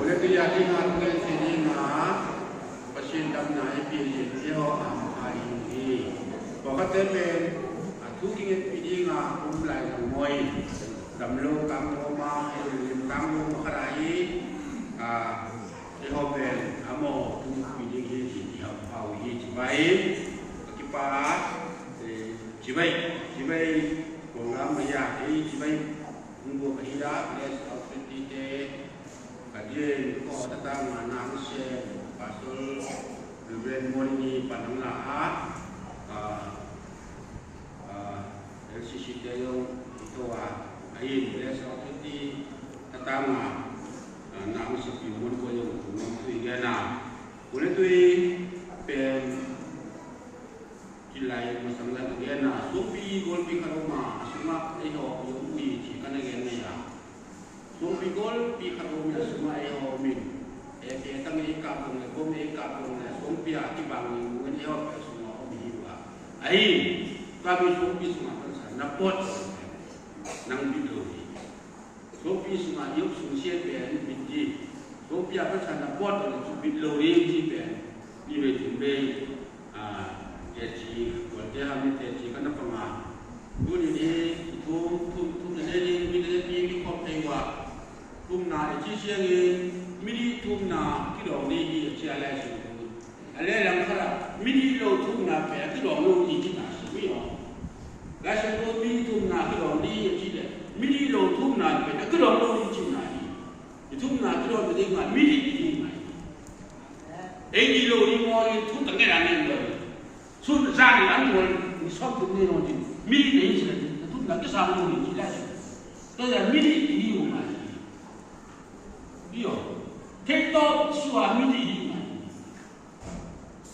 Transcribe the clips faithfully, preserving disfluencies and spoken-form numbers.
Tui a ding a, tui a ding a, Pasian damna i pia ding i hawh a, a hi hi. Pawlkhatte pen a thu kingetpih ding a um lai zang maw, dam lo kang lo ma, lim kang lo ma khat a hi. A, i hawh pen a maw thu kingetpih ding hi ci i hawh a hi ci bai. Ka kipa, eh, ci bai, ci bai, kong lam a ya, eh, ci bai. Hong buak ahi a, Bless Outfit te, ka ding ko ta ta nga nang se, Pastor Reverend Morini panang la a, a, a, L C C te yong ito a, a in Bless Outfit ta ta nga, a, nang se pi mon ko yong, nang tui gena. Kule tui pen Kilai masang la ka gen a, suangpi golpi khat om a, a sungah ei hawh i om uh hi ci ka na gen nai a. Suangpi golpi khat om a, a sungah ei hawh om in. Ei, ei tang ei kap dong le, bom ei kap dong le, suangpi a kibang in, ngun ei hawh a sungah om hi uh a. Ahi, kami suangpi sungah kan sa, na pawt dong le, nang bit lo hi. Suangpi sungah i om sungsia pen bit ding. Suangpi a Pasian na pawt lo le cu bit lo ding ci pen ni vei thum vei, a, teci, kualte ham ni teci kan na panga. Tuni ni i thum, thum, thum na nei ding, mi na nei ding, mi khop thei uh a. Thumna i ci siangin, mi nih thumna kidawng ding hi a ci a lai sung. A le lang khat ah, mi nih lo thumna pen a kidawng lo ding cihna si mi aw. Lai Siangtho mi nih thumna kidawng ding a cih leh, mi nih lo thumna pen a kidawng lo ding cihna hi. I thumna kidawng ding mah mi nih ding mah hi. Ei nih lo ding maw, i thu tang ngen a ngen lo. Sun zan i an tual, i sawm tum ni lo ding. Mi nih na hi cih leh, i thumna kisang lo ding cih lai. Tua zan mi nih ding hi uh mah hi. Hi aw. Kei tawh sua mi nih hi mah hi.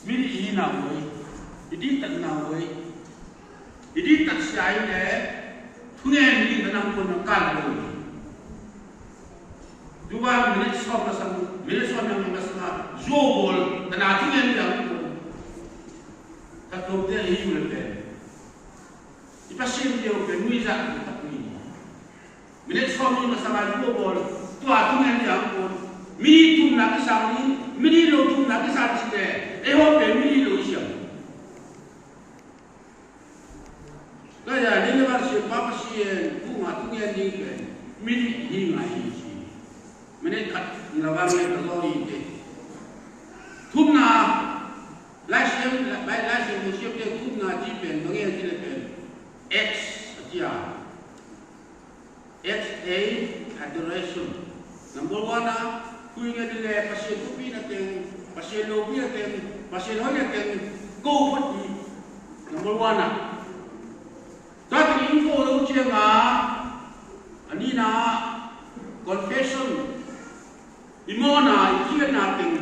Mi nih i hihna uh ei, i dihtatna uh ei, i dihtat sia in le thungen ding na nang pun nang kan lo. Duba minute sawm na sang, minute sawm na nang sang a zuau bawl na na thungen ding a pun. Ka tawmte a hi uh le pen. I Pasian lio pen nuihzat in tak ni. Minute sawm ni masa lai zuau bawl, tua thungen ding a pun. Mi nih thumna kisang ni, mi nih lo thumna kisang si te, ei hawh pen mi nih lo i siam. Kaya ni le Pasian pa Pasian, thunga thungen ding pen, mi nih hi ngai hi si. Minute khat, na vang le ka law i te. Thumna, Lai Siang, Lai, Lai Siang Museum te thumna ci pen, bang e ci le pen. X, a ci a. X A, adoration. Number one a, khui nge di le, Pasian thupi na teng, Pasian lopi na teng, Pasian hoi na teng, ko phot ni. Number one a. Tua teng in ko lo ciang a, a nihna, confession. I mawhna, i khiatna teng,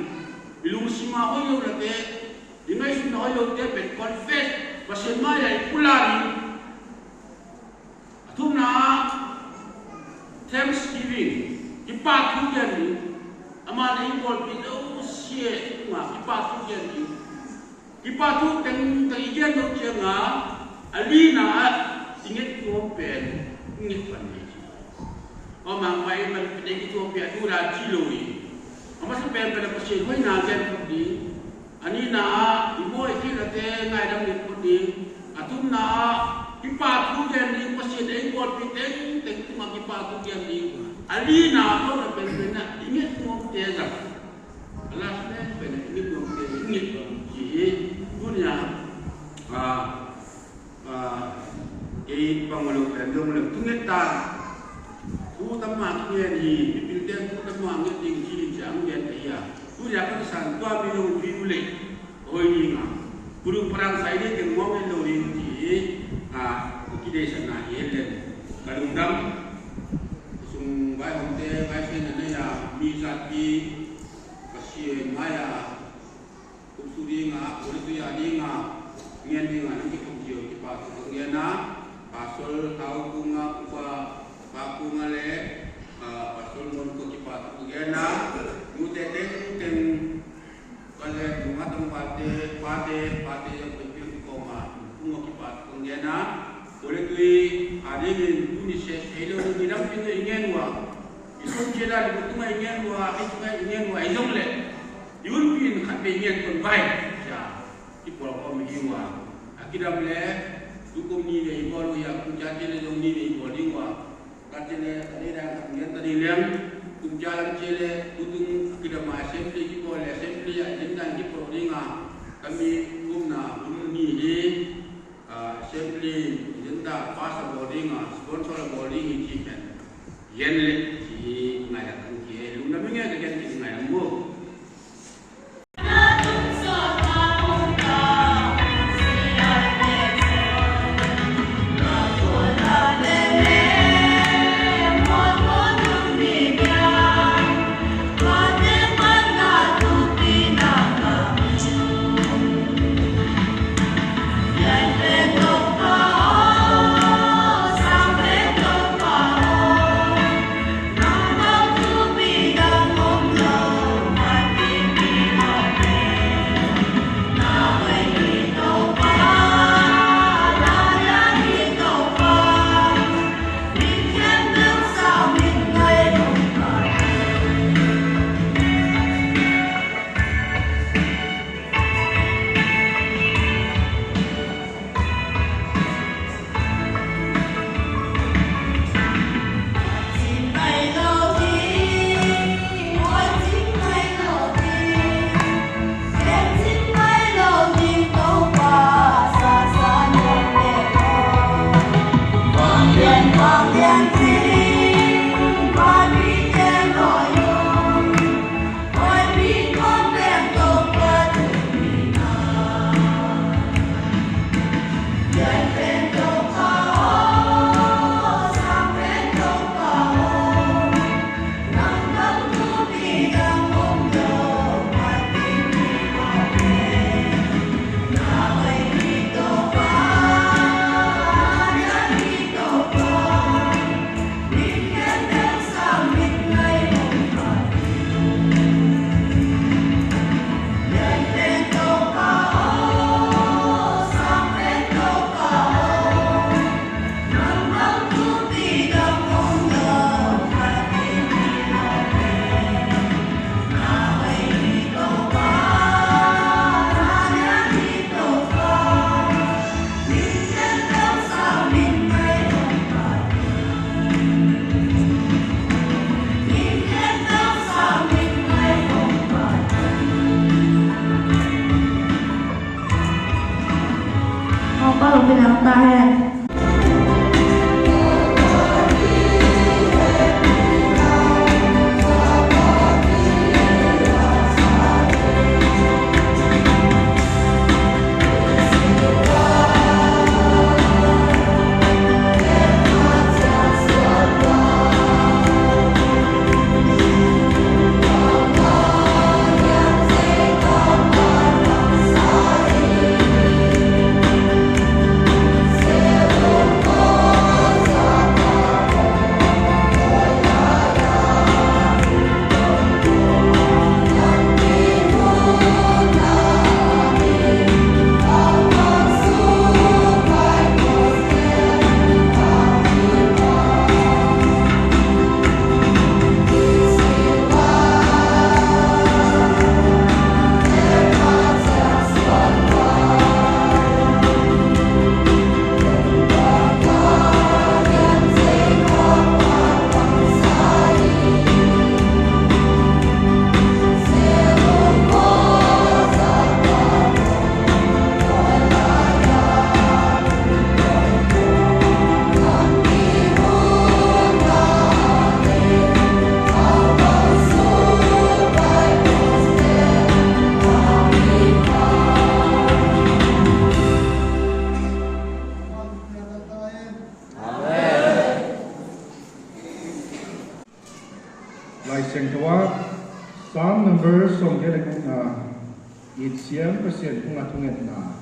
i lungsim a hoih lo na te, i ngaihsutna hoih lo te pen confess, Pasian mai-ah i pulak in. A thumna ah, thanksgiving, kipahthu gen ding, amah na i pawlpi lo sia tungah kipahthu gen ding. Kipahthu tengteng i gen lo ciangin a lina ah i nget nuam pen i nget pan ding ci. Amah mah i man pen i thuak pen a duhdan ci lo hi. A masa pen pen a Pasian hoihna gen phot ding. A nihna ah i mawi khihnate ngaidam ding phot ding. A thumna ah kipahthu gen ding, Pasian ei pawlpi tengteng tungah kipahthu gen ding. A lina ah pen pen a i nget nuamte zang. A last pen pen i nget nuamte i nget nuam ci hi. Tuni a, a, a, kei bang lo pen dong lo thunget ta. Thu tam mah ngen hi, mipilte thu tam mah nget ding ci hi ciang ngen ahi a. Tuni a kan san tua mi lo pi u le. Hoi ding a. Puduk parang sai ding teng muang ngen lo ding ci hi. A, kideisanna hi hen len. Ka lungdam. Sung vaihawmte, vaihawmte na nei a, mi zatpi, Pasian mai-ah, kum su ding a, kum su ya ding a, ngen ding a, nang kikum cio kipa thu kong gen a, Pastor Thau Kung a, Upa Pa Kung a le, a, Pastor Mon ko kipa thu kong gen a, nute tengteng, Ka le nungak tong pate, pate, pate, yang pui piang kong a, kung a kipa kong gen a, kule tui, a ding in, tuni se, se lo, ni dam pin i ngen ua. I kum ciat a i kum tunga i ngen uh a, i tunga i ngen uh a, i zong leh i hunpi in khat vei ngen tuan vai. Cia, i pawl khawm hi uh a, a kidam leh tukum ni vei i bawl uh hi a, kum ciat ciat leh zong ni vei i bawl ding uh a, ka ciat leh ka dei dan khat ngen ta ding leng, kum ciat lam ciat leh tutung a kidam a assembly kibawl leh assembly a agenda kibawl ding a, ka mi kumna hun ni hi. Ah, assembly agenda pass a bawl ding a, sponsor a bawl ding hi ci pen gen leh ci hi. Ngaihlan kan ki e, lungdam ing e, ka gen ci ngaihlan mu. Lai Siangtho ah Psalm number sawmgiat le gukna, It Siam Pasian hong a thungetna,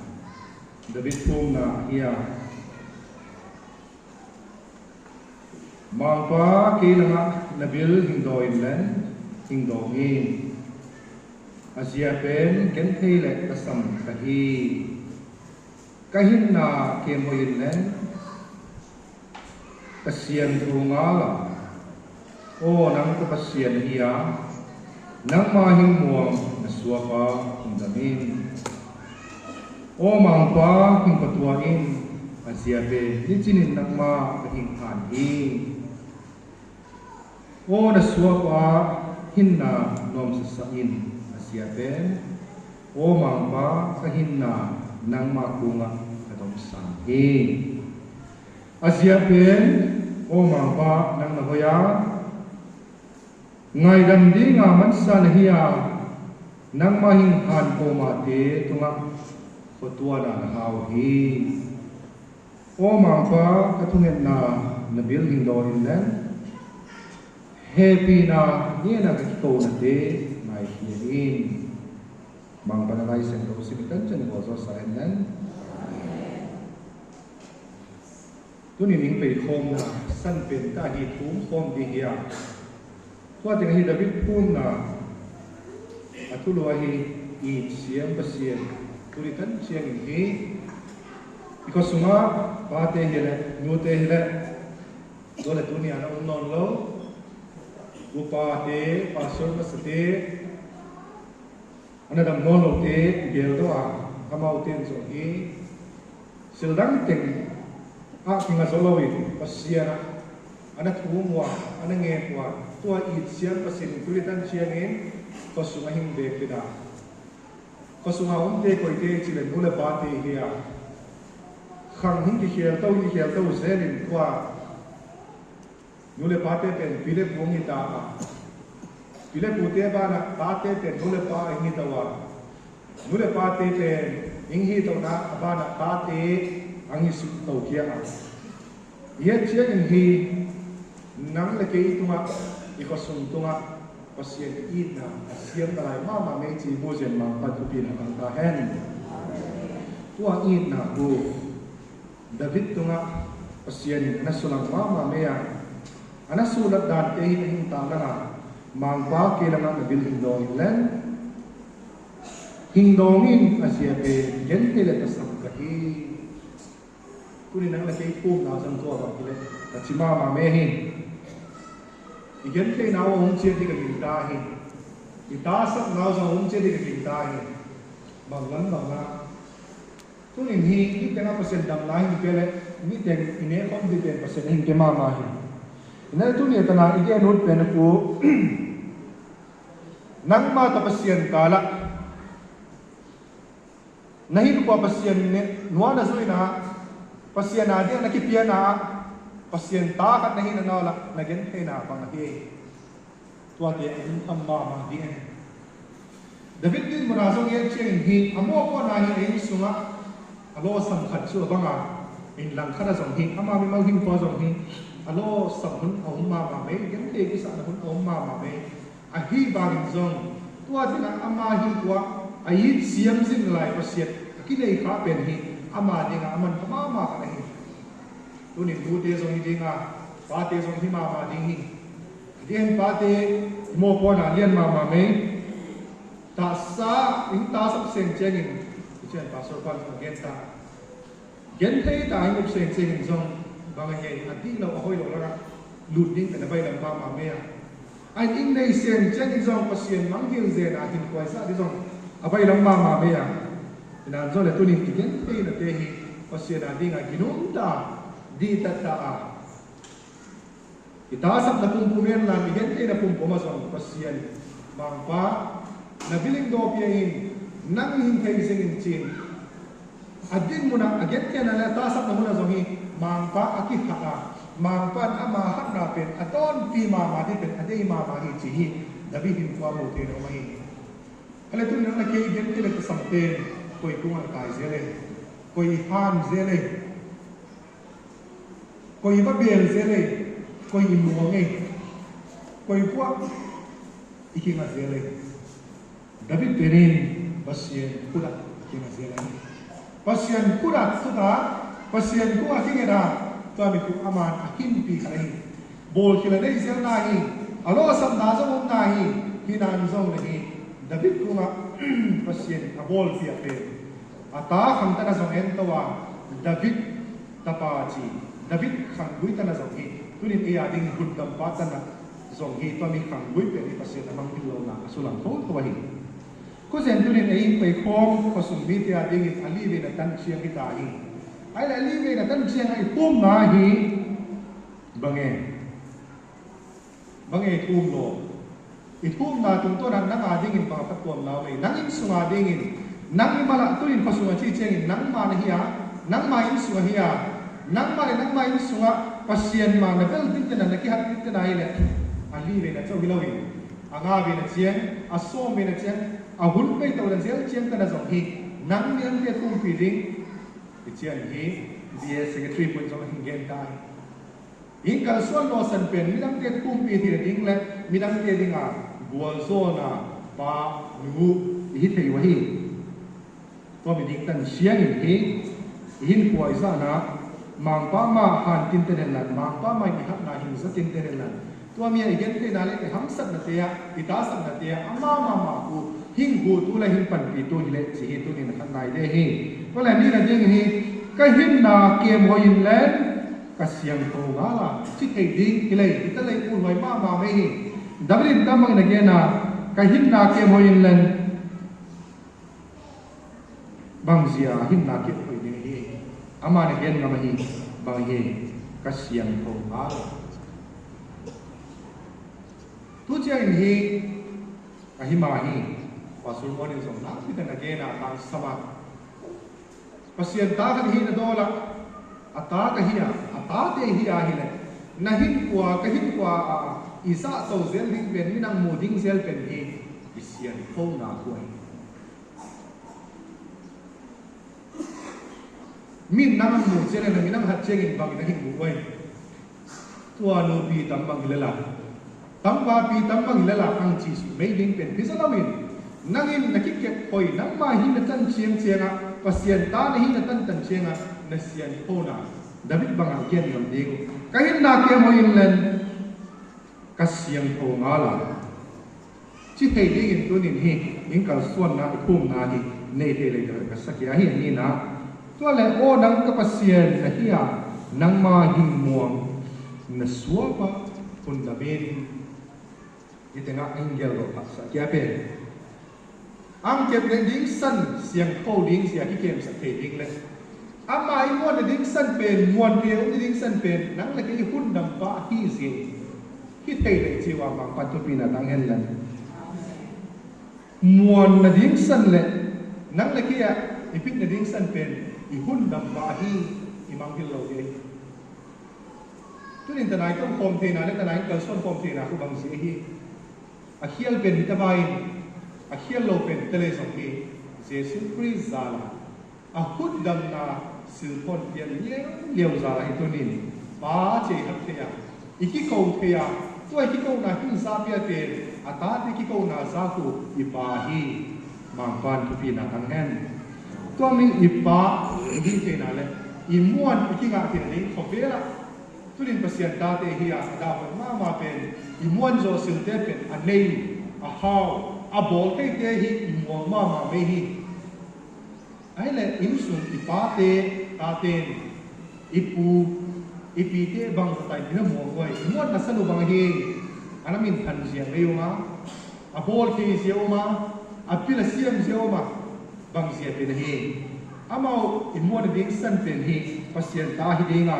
David thumna ahi a. Mangpa, kei nangah na bil hing daw in len hing daw hi. A zia pen genthei le tasam ka hi. Ka hinna kem hoih in len ka siangtho ngal a, Aw nang ka Pasian ahi a, nangma hing muang na suapa hing dam in. Aw Mangpa hing patuah in, a zia pen nicinin nangma ka hing han hi. Aw na suapa hinna nuamsasak in, a zia pen aw Mangpa ka hinna nangma kungah ka domsang hi. A zia pen aw Mangpa nang na hoih a, ngaidam dinga mansa na hi a, nangma hing han ko mahte tungah khuatuana na hau hi. Aw Mangpa ka thungetna na bil hing dawn in leng, hehpihna ngena ka kikonate ngaikhia in. Mangpa na Lai Siangtho sim i tan ciang i bawl zawsa hen leng. Tuni ning peikhawmna san pen ta hi, thum khawm ding hi a. Tua teng ahi David phumna a thulu ahi, it siam Pasian. Tuni tan ciangin hi i khua sungah pate hi leh nute hi leh, tua le tuni a na um nawn lo upate, pastor masate, a na dam nawn lote i gel dawh a, amaute in zong hi sildang teng ah kinga zaw loin Pasian ah a na thum uh a, a na ngek uh a, tua it siam Pasian in tuni tan ciangin khua sungah hing bek ding a, khua sungah omte koite cih leh nu le pate hi a, khang hing kikhel to, hing kikhel to zelin tua nu le pate pen pi le pu hong hi ta a, pi le pute banah tate pen nu le pa hing hi to a, nu le pate pen hing hi tona a banah tate hong hi suk to khia a. I het ciangin hi nang le kei tungah, i khua sung tungah Pasian itna a siam ta lai mahmah mei ci bu zen Mangpa thupina kang ta hen. Tua itna bu David tungah Pasian in a na sulang mahmah mei a, a na sulat dante hi a hing ta langa, Mangpa kei langah na bil hing dawn in leng, hing dawn in, a zia pen genthei le tasam ka hi. Tuni nang le kei phumna zong tua bang hi leh ka ci mahmah mei hi. I gentheina uh a hong ciat ding ka gingta hi. I tasakna uh zong a hong ciat ding ka gingta hi. Bang lam bang a Tunin hi, niteng a Pasian damna hing pia le, niteng i nek khawm ding pen Pasian hing pia mahmah hi. Ina le tuni a tana i gen ut pen a ku, nangma tawh Pasian kalah na hinkhua Pasian ne nuam na zuina, Pasian a dia na kipiana, Pasian ta khat na hina na la na gentheina bang a hi. Tuate a lungkham mahmah ding a hi. David dinmun a zong i et ciangin hi, a mawhpuakna hi a inn sungah a lawsam khat cu a bang a, inn lang khat ah zong hi, ama mimal hinkhua zong hi, a lawsam hun a um mahmah mei, genthei kisahna hun a um mahmah mei. Ahi bangin zong tua dinah ama hinkhua a it siam zing lai Pasian a kinei kha pen hi, ama dingah a manpha mahmah khat a hi. Tunin nute zong hi dinga, pate zong hi mahmah ding hi. Gen pate i mawhpuakna lian mahmah mei. Tahsa in tahsak seng ciangin i cian pastor pan a gen ta, genthei ta in up seng ciangin zong bang a hi a dih lo a hoih lo lakah lut ding pen a bailam mahmah mei a. A in inn nei seng ciangin zong Pasian mangngilh zena hinkhua i zah ding zong a bailam mahmah mei a. Inan zong le tunin i gentheinate hi Pasian a dinga ginum ta, dihtat ta a, i tasakna pumpum en la, i gentheina pumpum ah zong Pasian, Mangpa, na biling dawpia in, nang hing thei zingin cin. A dinmun ah, a gentheina le a tasakna mun ah zong hi, Mangpa a kihat a, Mangpa in ama hatna pen a dawnpi mahmah ding pen a dei mahmah hi ci hi. David hinkhua mu thei lo mah hi. A le tunin a kei genthei le tasamte koi kungah kai zel e, koi i han zel e. Koi i va bel zel ei, koi i muang ei, koi puah i kinga zel ei. David penin Pasian khutah a kinga zel ei. Pasian khutah tuta, Pasian khutah a kinga tua mi khutah a man a kinpi kha ei. Bawlkhil a nei zel na hi, a lawsamna zong om na hi, hi nan zong na hi. David kungah Pasian a bawlpiak pen a ta khangtan a zong en to a, David tapa ci, David khanggui tan a zong hi. Tunin ei a ding hutdampa tan a zong hi. Tua mi khanggui pen hi, Pasian a mangngilh lohna a sulang thotho ahi. Khuazen tunin ei inn pei khawm khuasung mite a dingin a li veina tan ciang hi ta hi. Ai le a li veina tan ciang a i thumna hi. Bang e? Bang e i thum lo? I thumna tungtawn ah nang a dingin bang a phattuamna om e? Nang inn sung a dingin, nang i mal ah tunin khuasung a ci ciangin nangma na hi a, nangma inn sung a hi a, nangma le nangma inn sungah Pasian ma na bel dingte na, na kihat dingte na hi leh a li veina ciang hi loin, a nga veina ciang, a sawm veina ciang, a hun pei to na zel ciang te na zong hi. Nang midangte thumpih ding i cian hi. B A secretary pun zong a hin gen ta hi. Inn kalsuan lawsan pen midangte thumpih theih ding le midangte dinga gualzawhna pa, nu i hi thei uh ahi. Tua mi ding tan ciangin hi, i hinkhua i zahna Mangpa mah han tinten henlan, Mangpa mah i hatna hin za tinten henlan, tua mi a i gentheihna le i hamsatnate ah, i tasaknate ah ama mahmah uh hing hutu le hing panpitu hi leh ci hi. Tunin a khatna i de hi. Tua le nihna ding hi, ka hinna kem hoih in len ka siangtho ngal a, ci thei ding hi lei, hi ta lei, pulhuai mahmah mei hi. David in tam bangin a gen a, ka hinna kem hoih in len bang zia hinna kem hoih ding hi. Ama na gen ngam ahi, bang hi, ka siangtho ngal a. Tu ciangin hi, a hi mah hi, Pastor Muan in zong nakpi takin a gen a, tang sama Pasian ta khat hi na dawl a, a ta ka hi a, a tate hi a hi leh, na hinkhua, ka hinkhua a i zahto zel ding pen, midang mu ding zel pen hi, i siangthona kua hi. Min nang mu ciangin, na min nang hat ciangin bangin a hin mu uai. Tua nupi tam bang hi lel a, tam vapi tam bang hi lel a, ang ci suk mei ding pen pisa lo in, nangin na kikep hoih, nangma hi na tan ciang ciangah, Pasian ta na hi na tantan ciangah, na siangthona David bangah kian ngam ding uh. Ka hinna kem hoih in len ka siangtho ngal a, ci thei dingin tunin hi, inn kalsuanna i thumna hi, nei thei lei ka sak hi a hi a nihna. Tua le aw nang ka Pasian na hi a, nangma hing muang na suak a hun dam in. Hi tengah a hing gelh lo phaksa kia pen ang kep le dingsan siangtho ding zia kikemsak thei ding le ama i muan na dingsan pen, muan thei a um na dingsan pen nang le kei i hun dam pa hi zia hi thei le i ci uh a, Mangpan thupina tang hen lan. Muan na dingsan le nang le kei a i pit na dingsan pen i hun dam pa hi, i mangngilh lo hi. Tunin tanai kal khawm theihna le tanai kal suan khawm theihna khu bang zia hi. A khial pen hi ta vai in, a khial lo pen hi ta lei zong hi. Jesu Khrist zala a hutdamna silphawn pian liauliau zala hi tunin Pa ci i hak thei a, i kiko thei a, tua i kikona hing za pia pen a tate kikona za khu i Pa hi. Mangpan thupina tang hen. Tua mi i Pa i hi theihna le i muan i kingah theihna ding khawvel ah tunin Pasian tate hi a, a dahhuai mahmah pen i muan zawh silte pen a nei, a hau, a bawl theite hi i muang mahmah mei hi. Ahih leh inn sung i pate, taten i pu i pite bang zatai in a muang uai, i muan na san uh bang hi. A na min phan zia mei um a, a bawl thei zia um a, a pil a siam zia um a, bang zia pen ahi. Amau i muan a dingsan pen hi Pasian ta hi ding a,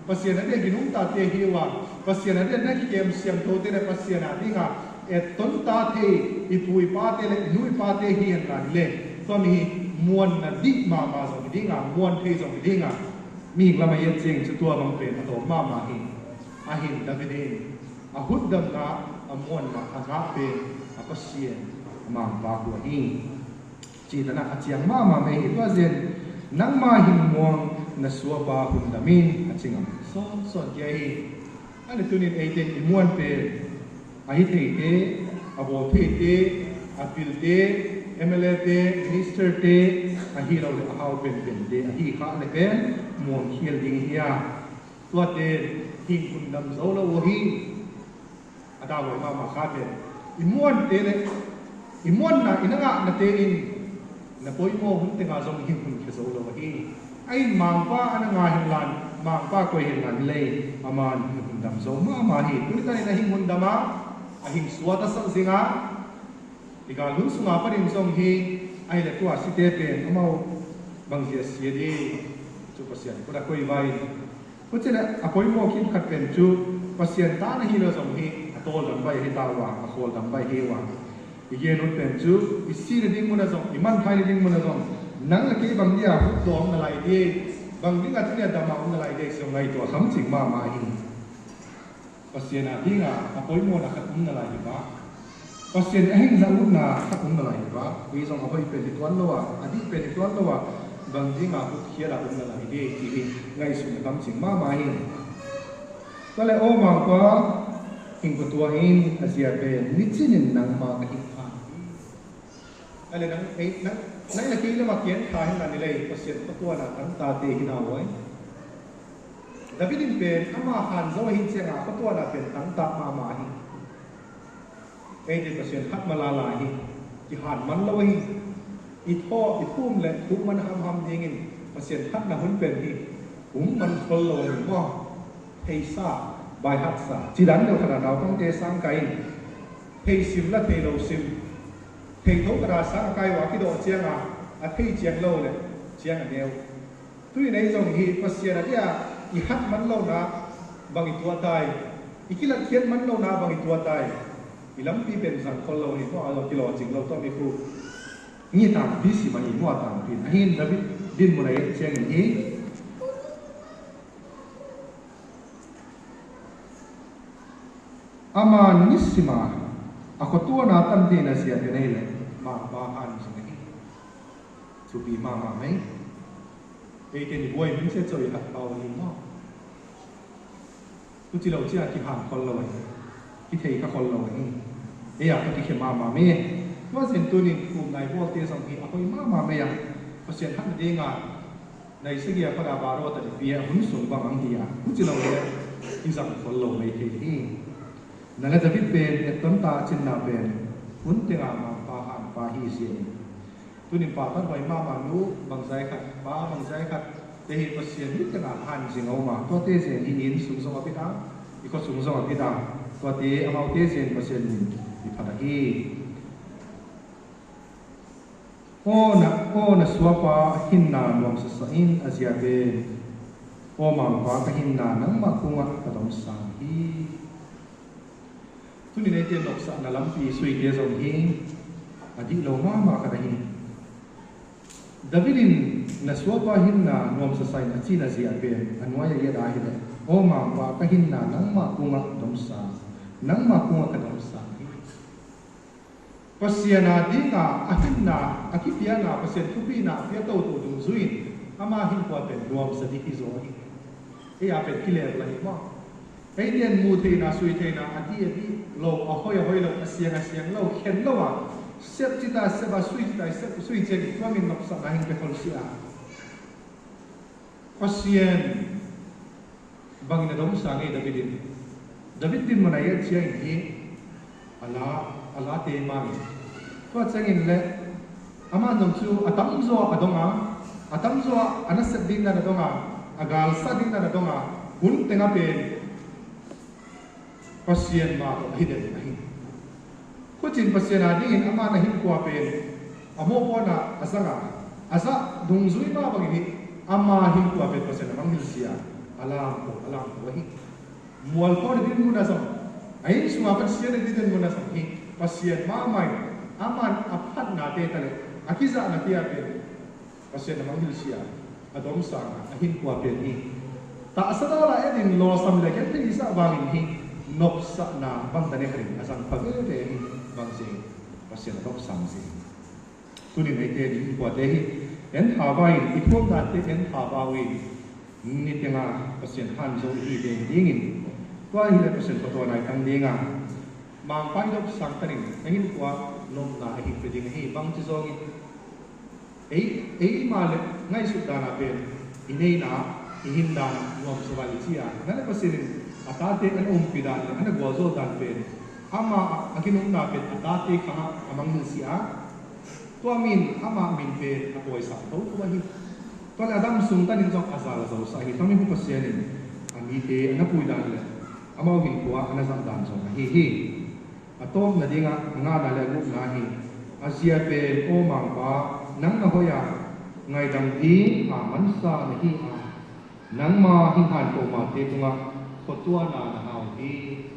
Pasian a dek i nungtate hi uh a, Pasian a dek na kikem siamthote le Pasian a ding a etton ta thei i pu i pate le i nu i pate hi hen la hi le, tua mi hi muan na dih mahmah zong hi ding a, muan thei zong hi ding a, mihing lam a i et ciangin cu tua bang pen a tawp mahmah hi. A hin David in a hutdamna, a muanna a ngah pen a Pasian a Mangpa kua hi. Cih tanah a ciang mahmah mei hi. Tua zen nangma hing muang na suapa hun dam in a ci ngam sawnsawn kia hi. A le tunin eite in i muan pen a hi theite, a bawl theite, a pilte, M L A te, minister te, ahi lo le a hau penpente ahi khah le pen muang khial ding hi a. Tuate hing hun dam zo lo uh hi. A dahhuai mahmah kha pen i muante le i muanna i na ngahnate in na poimaw hun tengah zong hing hun khia zo lo ahi. A in Mangpa a na ngah hen lan Mangpa koi hi ngan lei, aman i hun dam zo mahmah hi. Tuni tanin a hing hun dam a, a hing suat a sak zing a, i gal hun sunga panin zong hi. Ahih leh tua site pen amau bangzia sia ding, cu Pasian khut ah koi vai. Huci leh a poimaw kim khat pen cu Pasian ta na hi lo zong hi, a tawldam bai hi ta uh a, a khawldam bai hi uh a. I gen ut pen cu i si nading mun ah zong, i manpha nading mun ah zong, nang le kei bang dia hut daw om na lai ding, bang dinga tuni a dam a om na lai ding, zong ngaihtuah khamcing mahmah hi. Pasian a dinga a poimawna khat om na lai hi ba? Pasian a hing zang utna khat om na lai hi ba? Hi zong a hoih pen hi tuan lo a, a dih pen hi tuan lo a, bang dinga hut khiat a om na lai ding, ti hi ngaihsutna khamcing mahmah hi. Tua leh aw Mangpa, hing kua tua in a zia pen nicin in nangma ka hing kha hi. A le nang, ei, nang, nang le kei lamah kian kha hi ngan i lei, Pasian khuatuana tangtate hi na uai. David in pen ama han zo ahi cianga khuatuana pen tangta mahmah hi. Eite Pasian hat mah lala hi, kihan man lo hi. I thaw, i phum le thuk man hamham dingin Pasian hatna hun pen hi. Um man khol lo hi maw? Theisa, baihatsa, cidan lo khat a naupangte sang kai in, thei sim la thei lo sim, thei tho khat a sang a kai uh a kidawh cianga a thei ciang lo le ciang a neu. Tuni nei zong hi Pasian a dia i hat man lona bang i tuah tai, i kilatkhiat man lona bang i tuah tai. I lampi pen zang khol lo hi, tua a zong kilawh cing lo, tua mi khu ngi tangpi sim ahi, mua tangpi in ahi in David dinmun a et ciangin hi. Ama nisim a a khuatuana tante na zia pen ei le Mangpa han zing ahi. Thupi mahmah mei. Eite ni buai min se co i hat pau ahi maw? Tuci lo cia kihan khol lo ahi. Kithei kha khol lo ahi. Ei a ka kikhe mahmah mei. Tua zin tunin kum nai bualte zong hi a hoi mahmah mei a. Pasian hatna dinga nai sagia pada baro ta i pia hun sung bang ang hi a. Tuci lo le i zang khol lo mei thei hi. Na le David pen et tonta cinna pen hun tenga Mangpa hanpa hi zia in. Tunin pa tan hoi mahmah nu bangzai khat, pa bangzai khat te hi Pasian ni tenga han zing a um a. Tuate zia in hi inn sung zong a bit a, i khua sung zong a bit a. Tuate amaute zia in Pasian min i phat ahi. Aw na, aw na suapa hinna nuamsa sa in a zia pen, aw Mangpa ka hinna nangmah kungah ka domsang hi. Tuni neite nopsahna lampi suite zong hi a dih lo mahmah khat ahi. David in na suapa hinna nuamsa sa in a cina zia pen a nuai a iat a hileh, aw Mangpa ka hinna nangmah kungah domsang, nangmah kungah ka domsang hi. Pasian a dinga a hinna, a kipiana, Pasian thupina a pia toto dungzui in ama hinkhua pen nuamsa dih hi zaw hi. Ei a pen kilel la hi maw? Ei nen mu theina, sui theina, a dih a dih lo, a hoi a hoi lo, a siang a siang lo, khen lo a, sep cita sep a, sui cita sep, sui ciang i tuamin nopsakna hing pe khol si a. Pasian bangin a domsa ngei David in. David dinmun a i et ciangin hi a la, a la te mangin. Tua ciangin le amah nong cu a tamzaw a dong a, a tamzaw a nasep ding dan a dong a, a galsat ding dan a dong a, hun teng a pen Pasian mah tawh a hi den ahi. Khuacin Pasian a dingin ama na hinkhua pen a mawhpuana a zanga, a zah dungzui mah bangin hi ama hinkhua pen Pasian a mangngilh sia, a lamto, a lamto ahi. Mualpho na dinmun a zong, a inn sunga Pasian na diden mun a zong hi Pasian mahmah in aman a phatnate ta le a kizahnate a pen Pasian a mangngilh sia, a domsang a, a hinkhua pen hi. Tahsa dala edin lawsam le khen thei i zah bangin hi nopsakna bangta ne khatin a zang pha veve hi. Bang zing Pasian a domsang zing. Tunin eite ni hinkhua te hi en thava in i thuam dante en thava uh in ni tenga Pasian han zo i hi ve dingin tua hi le Pasian patuan ai tang dinga Mangpa i domsang tanin a hinkhua nopna a hi pe ding ahi bang ci zongin Ei, eima le ngaihsut dana pen i neina, i hin dana nuamsa val i ci a, na le Pasian in a tate an umpi dan le an a gualzo dan pen ama a ginumna pen a tate khang a mangngilh si a, tua min ama min pen a pawisak tho tho ahi. Tua leh Adam sung tanin zong a zal a zosah hi. Tua mi hu Pasian in a mite a na pui dan leh amau hinkhua a na zat dan zong ahi hi. A tawpna dingah a ngana le a gukna hi. A zia pen, aw Mangpa, nang na hoih a, ngaidam ding a mansa na hi a, nangma hing han ko mate tungah khuatuana na hau hi.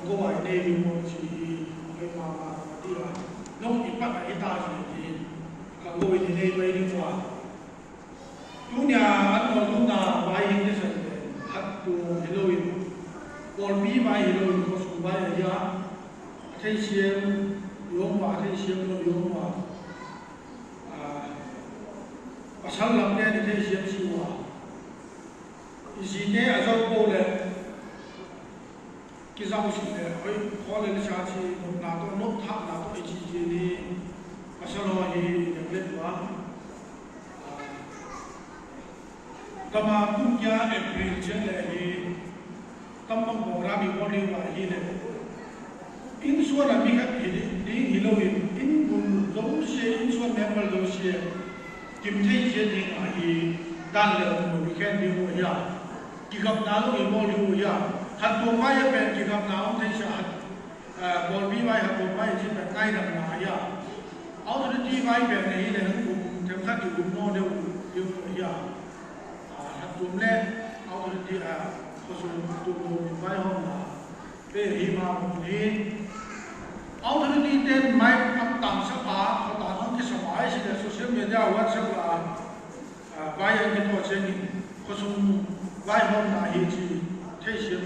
Ko ai nei ding maw ci hi. Hoih mahmah a ti a, nong i pat a hi ta hi hi. Khangno in i nei pai ding maw? Tunia an nawlnumna vai hi, kei san pen khat tuam hi loin, pawlpi vai hi loin, khuasung vai ahi a, a theisiam i om uh a, a theisiam lo i om uh a, a, pasal lamte in i theisiam si uh a, i zite a zo ko le kizau sih le, hoih, khawl le lisa ci nopna tawh, nopthakna tawh i ci ci ni. Pasal haw hi i neglect uh a, tama kum kia April ciang le hi, tam bang program i bawl ding uh a hi le, inn suan a mi khat hi ding hi loin, inn bul zosia, inn suan member zosia kim thei ciat ding a hi. Dan le om lo i khen ding uh hi a, kikapna lo i bawl ding uh hi a. Hat tuam vai a pen kikapna om thei sa, hat, ah, pawlpi vai, hat tuam vai a ci pen ngaidamna hi a. Authority vai pen ahi le hang um, themkhat i um nawn deuh ding uh hi a. Ah, hat tuam le authority, ah, khuasung tuam lo in vaihawmna pe hi mah bang hi. Authority ten mic ang tangsak a, khuata ang kisam a, i si le social media, WhatsApp la, ah, vai ang kituak ciangin, khuasung vaihawmna hi ci theisiam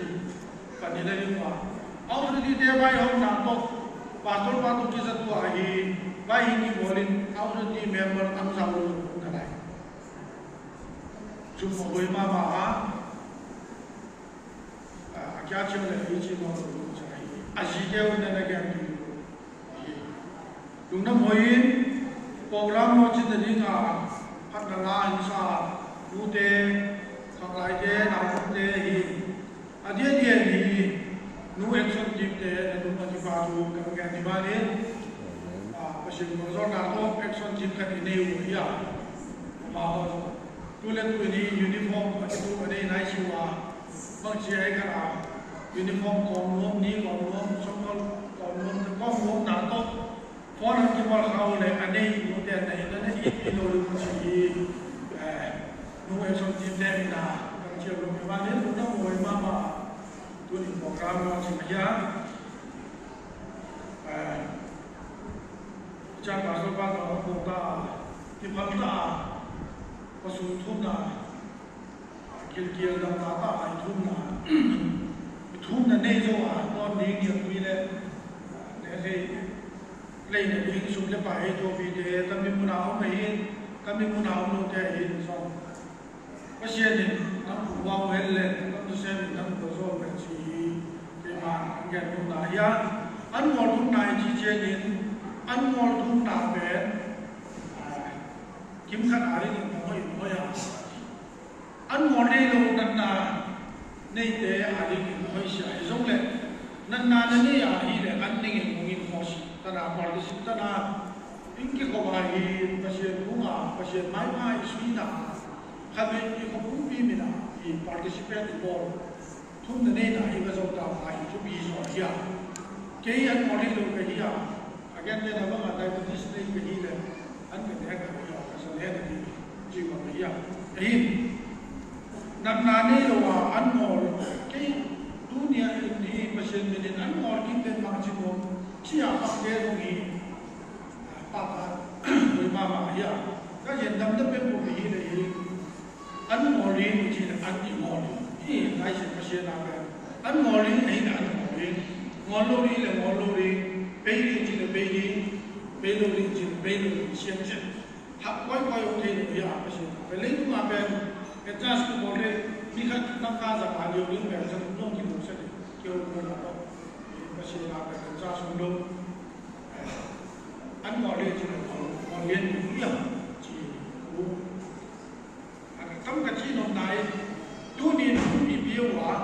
pan i la ding uh a. Authority te vaihawmna tawh, pastor pa tawh kizat uh a hi, vai hi kibawl in, authority member ang zau lo ka lai. Sum a hoih mahmah a, a kia ciang le i ci mawk lo ding ci a hi. A zite uh na na gen ding hi. Lungdam hoih in, program mawh cin na ding a, phatna la in sa, nute, khanglai te, naute hi. A diakdiak hi, nu action team te na tung a kipa thu kan gen hi ban in, a, Pasian mualzawlna tawh action team khat i nei uh hi a. Amau tu le tu in hi uniform a kitu a nei nai si uh a. Bangci a hi khat a, uniform kawm nuam, ni kawm nuam, sawmkhat kawm nuam, kawm nuam na tawh phone hong kibawl kha uh le a nei nute na inn a na it i lo ding ci hi. Eh, nu action team te in a kan ciam lo hi ban in, lungdam hoih mahmah. Tuni program mawh cin ahi a, eh, i chan pastor pa tawh a kawk ta a, kiphal ta a, khuasung thumna, kilkial dang ta ta a, i thumna, i thumna nei zo a, nawn ding, niatui le, le thei, leina ding sum le pai, tuapite, tami mun a om ahi, tami mun a om lote ahi zong, Pasian in nang phuang hen le, nang thusem in nang phuang zo hen ci hi. Keima an gen thumna hi a, an ngawl thumna i ci ciangin, an ngawl thumna pen, ah, kim khat a dingin a hoih, hoih a. An ngawl nei lo natna neite a dingin hoih sia hi zong le, natna na nei a hi le an dingin hong in khawh si. Tana participate tana in kikhop a hi, Pasian kung a, Pasian maipha i suina, khat vei i khop pumpi min a i participate i bawl. Thumna neina i va zo ta a hi thupi zaw hi a. Kei an ngawl nei lo ka hi a. A gentehna bangah diabetes nei ka hi le, an ka nek a hi a, ka sa nek a hi, ci bang a hi a. Ahi, natna nei lo a an ngawl, kei tuni a in hi Pasian min in an ngawl kik den mah ci nuam, ci a pakte zong hi, pakta, hoih mahmah hi a. Ka hian dam na pek uh hi le hi. An ngawl ding i cih leh an i ngawl ding. Hih Lai Siangtho Pasian a pen an ngawl ding, ahi leh an ngawl ding. Ngawl lo ding leh ngawl lo ding. Bei ding i cih leh bei ding. Bei lo ding i cih leh bei lo ding. Siang ciang hak kuaikuai om thei lo hi a, Pasian a pen. Leitung a pen adjust kibawl leh mi khat tangka za pah liau ding pen zat nong kimusak ding. Keu kuan a tawh Pasian a pen adjust om lo. An ngawl ding i cih leh ngawl lian ding hi a, ci uh. A kam ka cih nopna in, tuni in hun i pia uh a,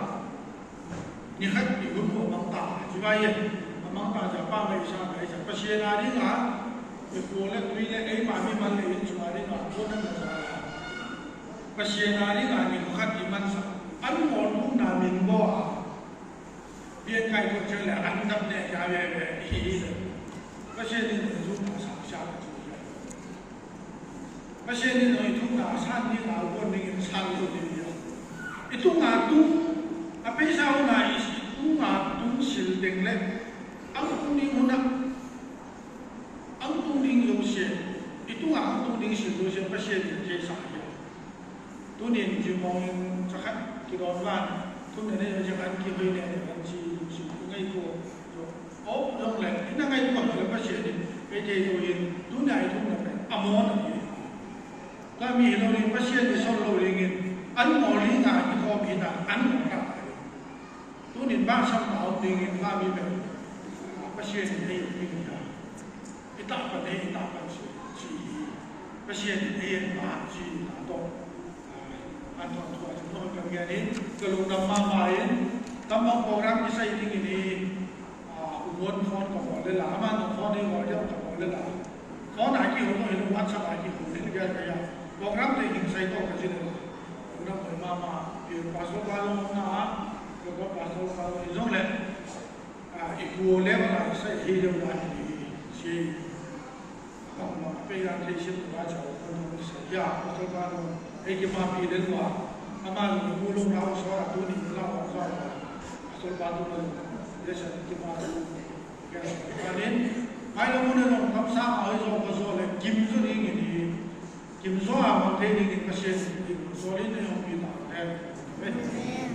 ni khat i hun uh a mang ta, ci vai in, a mang ta cia pa ngaihsa, ngaihsa. Pasian a ding a, i khua le tui le eima mimal le inn sung a ding a, khua nan na sa a, Pasian a ding a ni khat i mansak. An ngawl thumna min bawl a, biakkai khawng ciang le an dap ne kia veve hi hi le. Pasian in hong thumna sang siang a ci hi a. Pasian in hong i thumna sang ding a, guan ding in sang lo ding hi a. I tung a tung, a peisa hun a i si tung a tung Sil ding le ang tung ding hun ah, ang tung ding zong sia, i tungah ang tung ding sil zong sia Pasian in thei sa hi a. Tuni in ci mawng in cakhat kidawn van thum na nei zong an kihoih ne an ci sil ngaihtuah zong, aw zong le i na ngaihtuah le Pasian in kei thei zo in tuni a i thum na pen a maw na hi. Ka mi hi lo ding Pasian i sawt lo dingin an maw li nga i khawm hi na an maw na hi. Tunin bang sam na om dingin mah mi pen Pasian in ei ding hi a, i tah pan ei, i tah pan si ci hi. Pasian in ei en mah ci hi a tawh an thawh thua cin hong kan ngen in ka lungdam mahmah in. Kam bang program kisai dingin hi. Umuan phone ka bawl le la, aman phone ei bawl diam ka bawl le la. Phone a kihong hi lo, WhatsApp a kihong hi lo, ya ya ya. Program te hing sai to ka ci le la. Program te mama, pi pastor ka lo na, ko ko pastor ka lo zong le. I ku le ba la sai hi le wa hi si. Bangmah a pei dan thei sim tua ca uh khun hong sa hia, pastor pa nung ei kimapi den ua, amah nung i mu lung lau saw a tuni in lau a zaw a, pastor pa tu nung ei sa kimapi den ua. Panin mai lam mun a zong kamsang a hoi zaw ka zaw le kim zaw dingin hi. Kim zaw a hong thei dingin ka sian ding zaw in ei hong pi ta hen. Amen.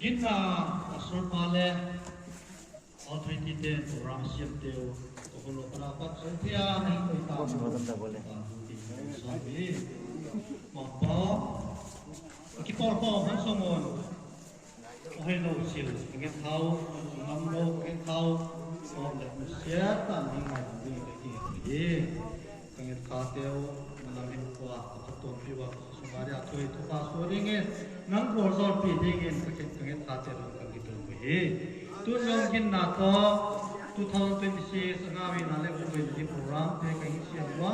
Ginna a sulpa le authority te program siam teu, to ko lo para pa so thia na hi koi ta. Mangpa a kipawl ko han song on. A hoi lo sil ka nget khau, ngam lo ka nget khau. Sawm le mu siat ta ni ngai ding ka ki hi. Ka nget kha teu na lam hin kua ka khat tuam pi wa ka sung a dia thoi thupha suak dingin nang gualzawlpih dingin ka nget, ka nget kha teu ka kitul hi. Tun zong ginna tawh two thousand twenty-six a ngau ina le kum ina hi program te ka hi siam ua.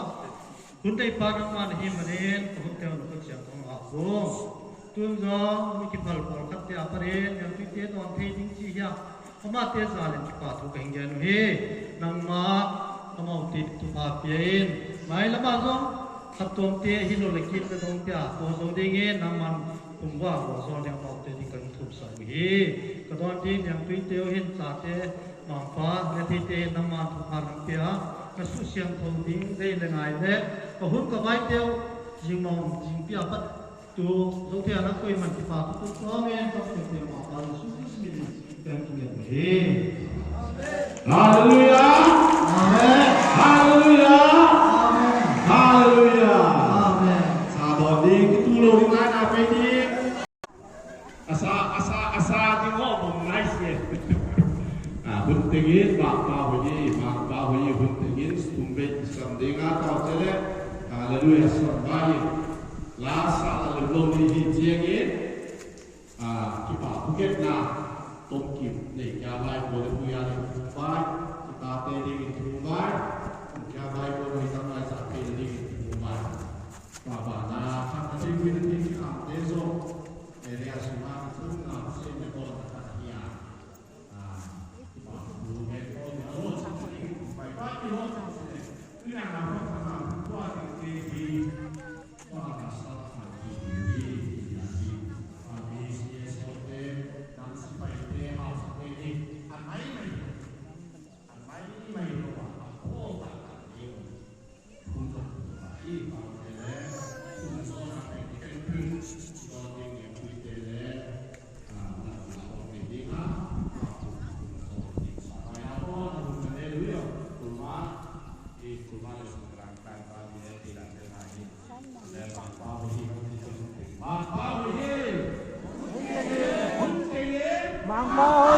Hun teipa nangmah na hi manin ka hun teu na ka ciang ka ngah kum. Tun zong mi kiphal pawlkhat te a panin niangtui te dawn thei ding ci hiam? Amahte zalin kipa thu ka hing gen uh hi. Nangmah amaute thupha pia in. Mailamah zong khat tuamte hi lo le kit na dongte a ko zo dingin nangman phungua ko zo ding amaute ding ka hing thumsak uh hi. Ka dawn ding niangtui teu hin cate Mangpa, na theite nangman thupha nang pia, na suh siangtho ding dei le ngai le ka hun ka vai teu zingmawng zingpi a pat tu zo thei a na koi man kipa tu tu amen. Ka theite Mangpa Jesu Khrist min in ka hing thum hi. Halleluia. Amen. Halleluia. Amen. Halleluia. Amen. Sa dawn ding, kitu lo ding lai na pei ding. A sa, a sa, a sa ding aw bawm nai se. A, hun tengin Mangpa hoih hi, Mangpa hoih hi, hun tengin sum bei kisam ding a tau ce le. Halleluia, sawm bai. La sa la lem lo ni hi ciangin. A, kipa phugetna tomkim nei kia bai ko le puya ding thu bai. Kipa te ding thu bai. Kia bai ko nei tam lai sa pe ding thu bai. Pabana khat a ding win a ding khamte zong area sungah a thumna Pasian na dawnna khat hi a. Pabana khat a ding win a ding khamte zong area sungah a thumna Pasian na dawnna khat hi a.